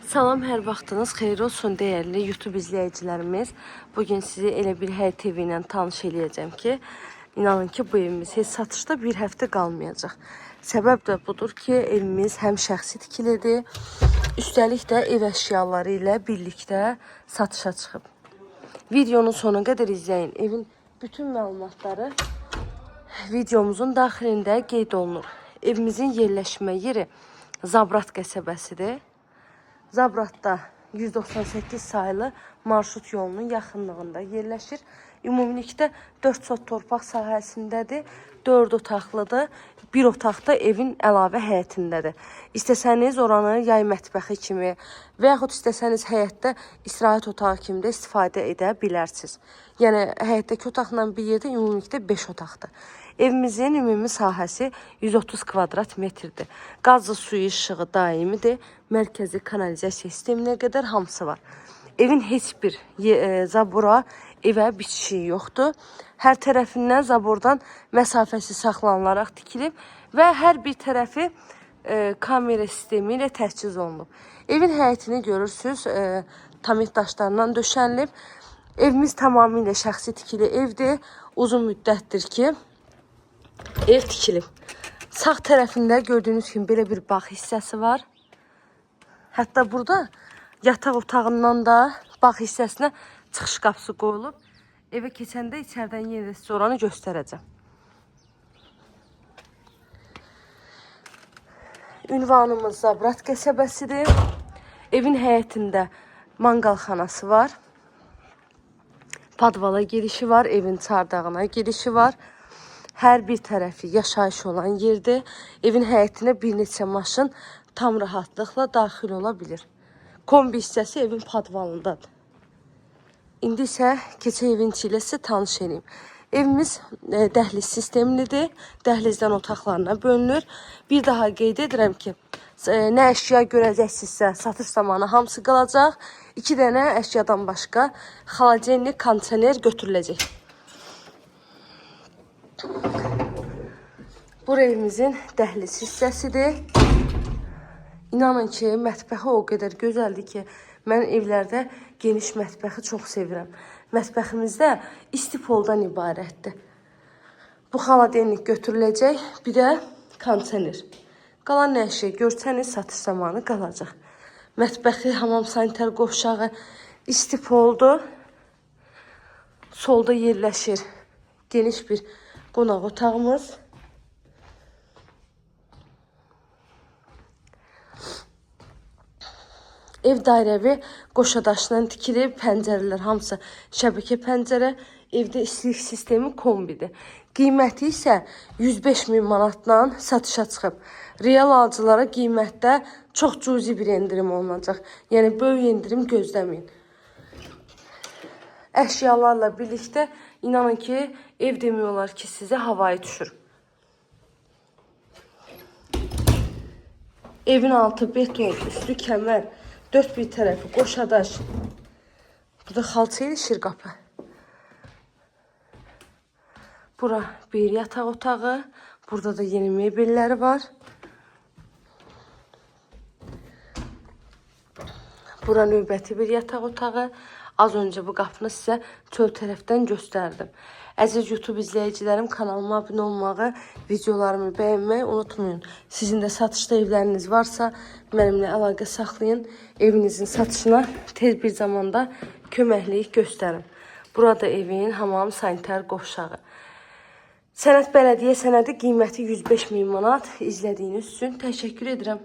Salam, hər vaxtınız xeyir olsun dəyərli YouTube izləyicilərimiz. Bugün sizi elə bir həyət evi ilə tanış eləyəcəm ki, inanın ki, bu evimiz heç satışda bir həftə qalmayacaq. Səbəb də budur ki, evimiz həm şəxsi tikilidir, üstəlik də ev əşyaları ilə birlikdə satışa çıxıb. Videonun sonuna qədər izləyin. Evin bütün məlumatları videomuzun daxilində qeyd olunur. Evimizin yerləşmə yeri Zabrat qəsəbəsidir. Zabratda 198 saylı marşrut yolunun yaxınlığında yerləşir. Ümumilikdə 4 sot torpaq sahəsindədir. 4 otaqlıdır. Bir otaq da evin əlavə həyətindədir. İstəsəniz oranı yay mətbəxi kimi və yaxud istəsəniz həyətdə istirahət otağı kimi də istifadə edə bilərsiniz. Yəni həyətdəki otaqla bir yerdə ümumilikdə 5 otaqdır. Evimizin ümumi sahəsi 130 kvadrat metrdir. Qazlı suyu işığı daimidir. Mərkəzi kanalizasiya sisteminə qədər hamısı var. Evin heç bir zabora, evə bitişiyi yoxdur. Hər tərəfindən zabordan məsafəsi saxlanılaraq tikilib və hər bir tərəfi kamera sistemi ilə təchiz olunub. Evin həyətini görürsüz, tamit daşlarından döşənilib. Evimiz tamamilə şəxsi tikili evdir. Uzun müddətdir ki, ev tikilib. Sağ tərəfində gördüyünüz kimi belə bir bağ hissəsi var. Hətta burada yataq otağından da bağ hissəsinə çıxış qapısı qoyulub. Evə keçəndə içəridən yenə də sizə oranı göstərəcəm. Ünvanımız Zabrat qəsəbəsidir. Evin həyətində manqalxanası var. Podvala girişi var, evin çardağına girişi var. Hər bir tərəfi yaşayış olan yerdir. Evin həyətinə bir neçə maşın tam rahatlıqla daxil ola bilir. Kombi hissəsi evin podvalındadır. İndi isə keçək evin içi ilə sizə tanış eləyim. Evimiz dəhliz sistemlidir. Dəhlizdən otaqlarına bölünür. Bir daha qeyd edirəm ki, nə əşya görəcəksinizsə satış zamanı hamısı qalacaq. 2 dənə əşyadan başqa xaladelnik, kondisioner götürüləcək. Bura evimizin dəhliz hissəsidir. İnanın ki, mətbəxi o qədər gözəldir ki, mən evlərdə geniş mətbəxi çox sevirəm. Mətbəximizdə isti poldan ibarətdir. Bu xaladelnik götürüləcək, bir də kondisioner. Qalan nə əşya görsəniz satış zamanı qalacaq. Mətbəxi, hamam sanitar qovşağı isti poldur. Solda yerləşir geniş bir qonaq otağımız. Ev dairəvi qoşa daşla tikilib, pəncərələr hamısı şəbəkə pəncərə. Evdə istilik sistemi kombidir. Qiyməti isə 105 min manatla satışa çıxıb. Real alıcılara qiymətdə çox cüzi bir endirim olunacaq. Yəni böyük endirim gözləməyin. Əşyalarla birlikdə inanın ki, ev demək olar ki, sizə havayı düşür. Evin altı beton, üstü kəmər, dörd bir tərəfi qoşadaş. Burada xalça ilişir qapı. Bura bir yataq otağı. Burada da yeni mebelləri var. Bura növbəti bir yataq otağı. Az öncə bu qapını sizə çöl tərəfdən göstərdim. Əziz YouTube izləyicilərim, kanalıma abunə olmağı, videolarımı bəyənməyi unutmayın. Sizin də satışda evləriniz varsa, mənimlə əlaqə saxlayın. Evinizin satışına tez bir zamanda köməklik göstərim. Burada evin hamam sanitar qovşağı. Sənəd bələdiyyə sənədi, qiyməti 105 min manat. İzlədiyiniz üçün təşəkkür edirəm.